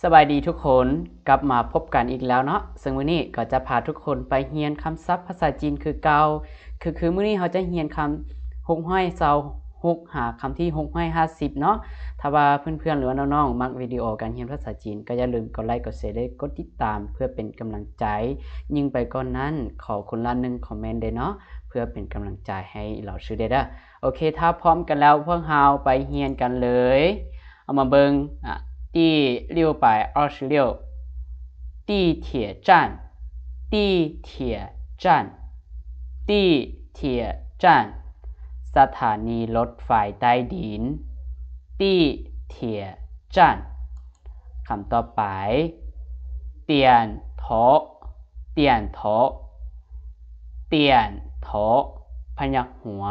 ສະບາຍດີທຸກຄົນ, ກັບມາພົບກັນອີກແລ້ວເນາະ. ເຊິ່ງມື້ນີ້ກໍຈະພາທຸກຄົນໄປຮຽນຄຳສັບພາສາຈີນຄືເກົ່າ. ຄື ຄືມື້ນີ້ເຮົາຈະຮຽນຄຳຫົກຮ້ອຍຊາວຫົກ ຫາຄຳທີຫົກຮ້ອຍຫ້າສິບເນາະ. ຖ້າວ່າເພື່ອນໆ ຫຼືວ່ານ້ອງໆ ມັກວິດີໂອການຮຽນພາສາຈີນ ກໍຢ່າລືມກົດໄລ, ກົດແຊ ແລະ ກົດຕິດຕາມ ເພື່ອເປັນກຳລັງໃຈ. ຍິ່ງໄປກວ່ານັ້ນ, ຂໍຄົນລະໜຶ່ງຄອມເມັນເດ້ເນາະ, ເພື່ອເປັນກຳລັງໃຈໃຫ້ລາວຊື່ເດ້ເດີ. ໂອເຄ, ຖ້າພ້ອມກັນແລ້ວ ພວກເຮົາໄປຮຽນກັນເລີຍ. ເອົາມາເບິ່ງ, ອາ, 第六百二十六, 地铁站, 地铁站, 地铁站, ສະຖານີລົດໄຟໃຕ້ດິນ, 地铁站. ຄຳຕໍ່ໄປ, 点头, 点头, 点头, ພະຍັກຫົວ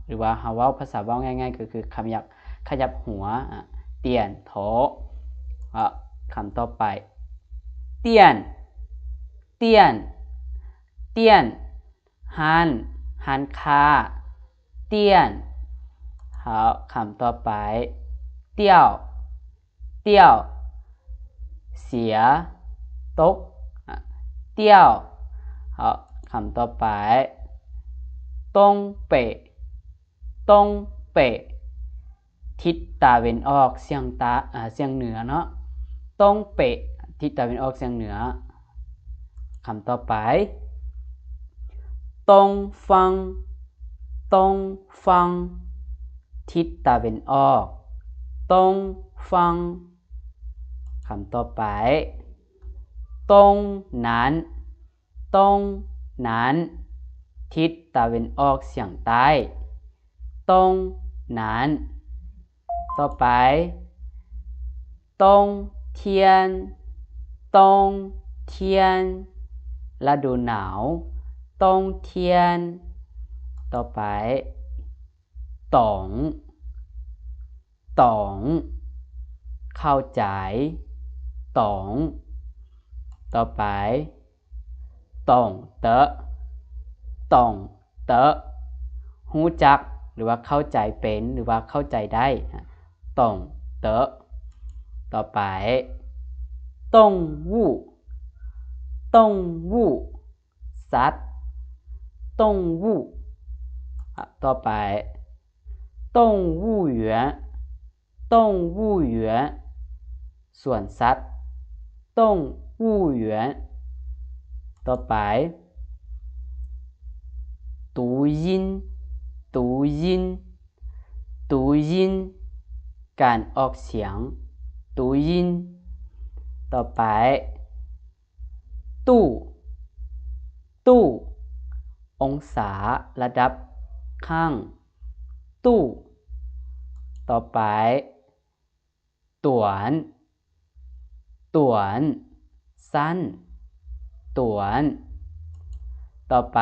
ຫຼືວ່າເຮົາເວົ້າພາສາເວົ້າງ່າຍໆ ກໍຄືຂະຫຍັບ ຂະຫຍັບຫົວ, ອາ, 点头. ອາ, ຄຳຕໍ່ໄປ, 店, 店, 店, ຮ້ານ, ຮ້ານຄ້າ, 店. ເອົາ, ຄຳຕໍ່ໄປ, 掉, 掉, ເສຍ, ຕົກ, 掉. ເອົາ, ຄຳຕໍ່ໄປ, 东北, 东北, ທິດຕາເວັນອອກສຽງໃຕ້, ອາ, ສຽງເໜືອເນາະ, 东北, ທິດຕາເວັນອອກສຽງເໜືອ. ຄຳຕໍ່ໄປ, 东方, 东方, ທິດຕາເວັນອອກ, 东方. ຄຳຕໍ່ໄປ, 东南, 东南, ທິດຕາເວັນອອກສຽງໃຕ້, 东南. ຕໍ່ໄປ, 冬天, 冬天, ລະດູໜາວ, 冬天. ຕໍ່ໄປ, 懂, 懂, ເຂົ້າໃຈ, 懂. ຕໍ່ໄປ, 懂得, 懂得, ຮູ້ຈັກ ຫຼືວ່າເຂົ້າໃຈເປັນ ຫຼືວ່າເຂົ້າໃຈໄດ້, 懂得. ຕໍ່ໄປ, 动物, 动物, ສັດ, 动物. ອາ, ຕໍ່ໄປ, 动物园, 动物园, ສວນສັດ, 动物园. ຕໍ່ໄປ, 读音, 读音, 读音, ການອອກສຽງ, 读音. ຕໍ່ໄປ, 度, 度, ອົງສາ, ລະດັບ, 度, ຕໍ່ໄປ, 短, 短, ສັ້ນ, 短. ຕໍ່ໄປ,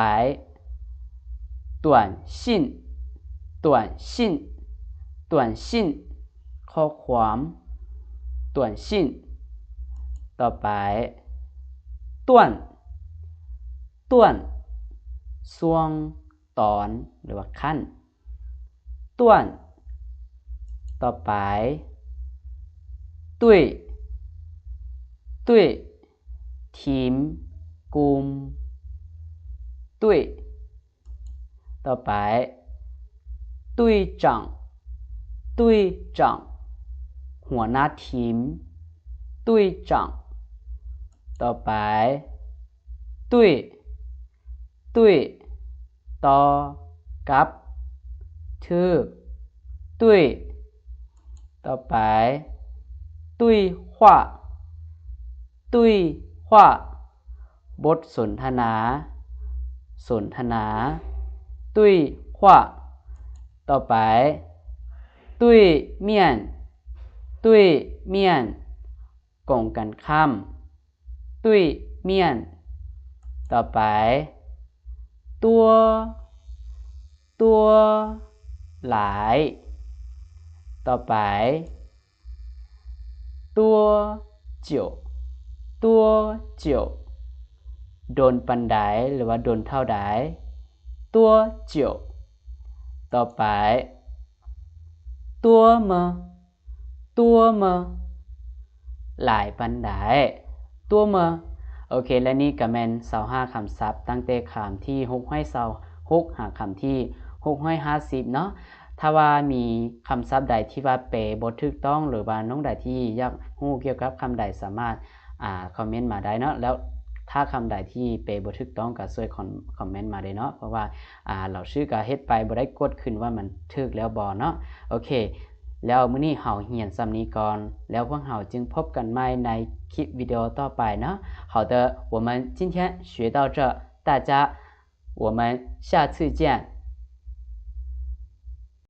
短信, 短信, 短信, ຂໍ້ຄວາມ, 短信. ຕໍ່ໄປ, 段, 段, ຊ່ວງ, ຕອນ ຫຼືວ່າຂັ້ນ, 段. ຕໍ່ໄປ, 队, 队, ທີມ, ກຸ່ມ, 队. ຕໍ່ໄປ, 队长, 队长, ຫົວໜ້າທີມ, 队长. ຕໍ່ໄປ, 对, 对, ຕໍ່, ກັບ, ຖືກ, 对. ຕໍ່ໄປ, 对话, 对话, ບົດສົນທະນາ, ສົນທະນາ, 对话. ຕໍ່ໄປ, 对面, 对面, ກົງກັນຂ້າມ, 对面. ຕໍ່ໄປ, 多, 多, ຫຼາຍ. ຕໍ່ໄປ, 多久, 多久, ດົນປານໃດ ຫຼືວ່າດົນເທົ່າໃດ, 多久. ຕໍ່ໄປ, 多么, 多么, ຫຼາຍປານໃດ 多吗 ໂອເຄ ແລະນີ້ກໍແມ່ນຊາວຫ້າຄຳສັບ ຕັ້ງແຕ່ຄຳທີຫົກຮ້ອຍຊາວຫົກ ຫາຄຳທີຫົກຮ້ອຍຫ້າສິບເນາະ. ຖ້າວ່າມີຄຳສັບໃດທີ່ວ່າແປບໍ່ຖືກຕ້ອງ ຫຼືວ່ານ້ອງໃດທີ່ຢາກຮູ້ກ່ຽວກັບຄຳໃດ ສາມາດ ອ່າ ຄອມເມັນມາໄດ້ເນາະ. ແລ້ວຖ້າຄຳໃດທີ່ແປບໍ່ຖືກຕ້ອງ ກໍຊ່ວຍຄອມ ຄອມເມັນມາໄດ້ເນາະ ເພາະວ່າ ອ່າ ເຫຼົ່າຊື່ກໍເຮັດໄປ ບໍ່ໄດ້ກວດຄືນວ່າມັນຖືກແລ້ວບໍ່ເນາະ. ໂອເຄ ແລ້ວມື້ນີ້ເຮົາຮຽນສ່ຳນີ້ກ່ອນ ແລ້ວພວກເຮົາຈຶ່ງພົບກັນໃໝ່ໃນຄລິບວິດີໂອຕໍ່ໄປເນາະ. 好的，我们今天学到这，大家，我们下次见。